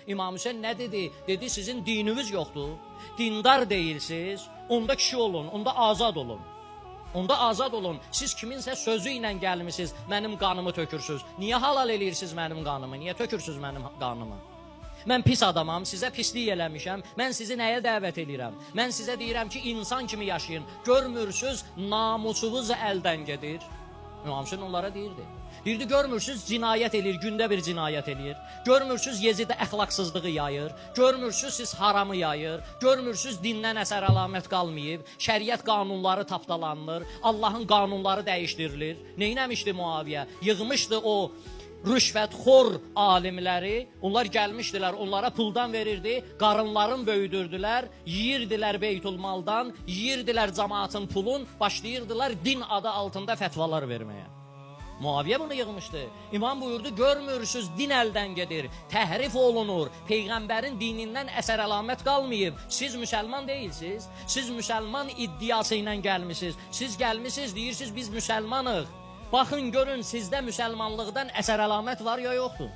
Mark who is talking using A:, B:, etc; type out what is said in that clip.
A: İmam Hüseyn nə dedi? Dedi sizin dininiz yoxdur. Dindar deyilsiz. Onda kişi olun, onda azad olun. Onda azad olun. Siz kiminsə sözü ilə gəlmisiniz, mənim qanımı tökürsüz. Niyə halal eləyirsiniz mənim qanımı? Niyə tökürsüz mənim qanımı? Mən pis adamam, sizə pislik eləmişəm. Mən sizi nəyə dəvət eləyirəm? Mən sizə deyirəm ki, insan kimi yaşayın. Görmürsüz, namusunuz əldən gedir. İmam Hüseyn onlara deyirdi. Deyirdi, görmürsüz cinayət eləyir, gündə bir cinayət eləyir. Görmürsüz Yezidə əxlaqsızlığı yayır. Görmürsüz siz haramı yayır. Görmürsüz dindən əsər əlamət qalmayıb. Şəriət qanunları tapdalanır. Allahın qanunları dəyişdirilir. Neynəmişdi Muaviyə? Yığmışdı o rüşvətxor alimləri, onlar gəlmişdilər, onlara puldan verirdi, qarınların böyüdürdülər, yeyirdilər Beytulmaldan, yeyirdilər cəmaatın pulun, başlayırdılar din adı altında fətvalar verməyə. Muaviyə bunu yığmışdı. İmam buyurdu, görmürsüz din əldən gedir, təhrif olunur, Peyğəmbərin dinindən əsər əlamət qalmayıb. Siz müsəlman deyilsiz, siz müsəlman iddiası ilə gəlmisiniz. Siz gəlmisiniz, deyirsiniz biz müsəlmanıq. Baxın görün sizdə müsəlmanlıqdan əsər əlamət var ya yoxdur?